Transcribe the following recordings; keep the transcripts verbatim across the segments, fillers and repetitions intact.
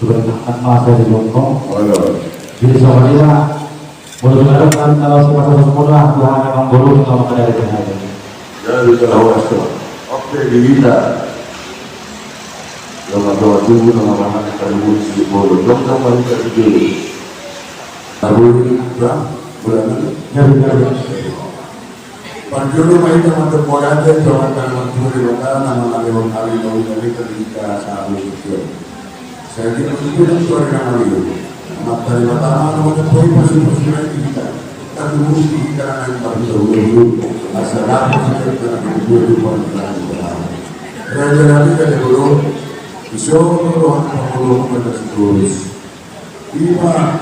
Sudah tak masa di Lombok. Jadi soalnya, menurut saya kan kalau semasa semua, Tuhan memang belum sama dari Tuhan. Jadi kalau waktu, oke, di kita. Nama Tuhan dulu, nama Tuhan yang kedua, di Lombok, nama Tuhan yang kedua. Lalu, ya, bulan ini. Jadi, jadi. Parjolo ma hita mandok mauliate tu Amanta na martua Debata na mangalehon hami na uli na leleng di hita sahat tu tingki on. Sai di hita tu ari na mangihut. Amanta Debata ma na mangalehon pasupasuna di hita. Tatubu di hita na naeng marhite hulahula. Asa dapot hita na naeng marhite hulahula. Raja nami, raja bolon. Iso roha pangoloan na sitorus. Ima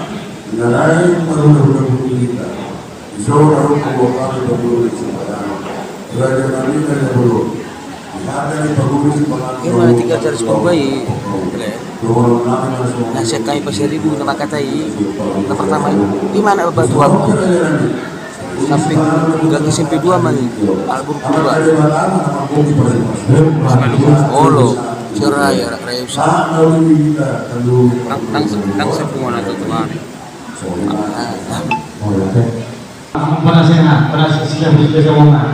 na naeng marhulahula tu hita. Iso na ro pangoloan na sitorus. Raja nami, raja bolon. Ima na tinggal cari sepuluh bayi. Nah, saya kai pas seribu nama katai. Yang pertama, di mana batu aku? Sampai garis S M P dua mani, album kedua. Olo, cerai ya, raya usaha. Nang, nang, nang sepungan atau tuan. Penasehat, penasehat, siap, siap, siap.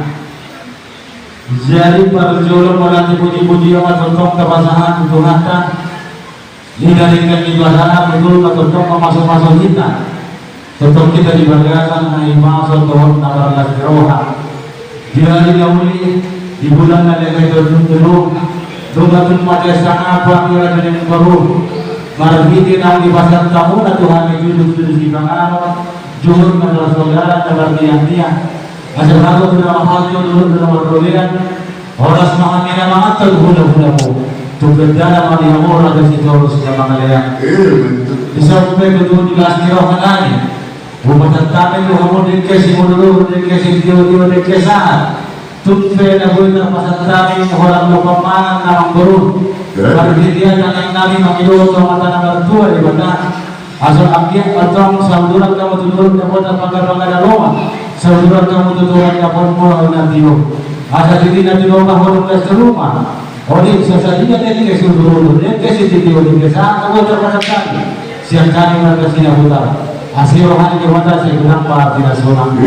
Jadi parjolo mauliate puji-pujian ma tongtong tapasahat tu Tuhanta. Di na denggan ni basana, betul ma tongtong mamasumasu hita. Tongtong hita di bagasan na imaso dohot na marlas ni roha. Di ari na uli, di bulan na denggan i tolu, dua puluh empat sanga pamira jene baru. Marhite naung dipasahat hamuna tu hami jujur-jujur sipanganon, jujur na marsaudara, na mardiang-diang. Asa baru tu na mahajo, jujur na mardolean. Horas ma hami na manganhon hulahulamu. Tu gandana ma di hamu raja sitorus na mangalean. Di son pe tutu di las ni roha nami. Hupasahat hami tu hamu dengke simudurudur, dengke sitio-tio, dengke sahat. Tung pe na boi tarpasahat hami holan lopak mangan na manggoru. Marhite i tangiang nami mangido tu Amanta na martua Debata. Asa anggiat ma tong sauduran hamu tu dolok ni Debata, pangka-pangka na lomo, sauduran hamu tu toru ni apormu na tio. Asa di na tio ma holong na seruma. Odi, so sadia dengke simudurudur, dengke sitio, dengke sahat, na boi tarpasahat hami. Sian hami marga Sinaputar. Asi roha ni Debata sai godang ma di na sonang.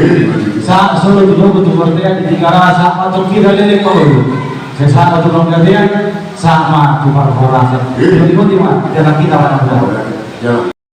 Sahat solu tu dogu tu bontean di Tigaras, sahat ma tong hita leleng mangolu. Sai sahat ma tu panggabean, sahat ma tu parhorasan. Jadi boti ma, jalan hita ma na muda.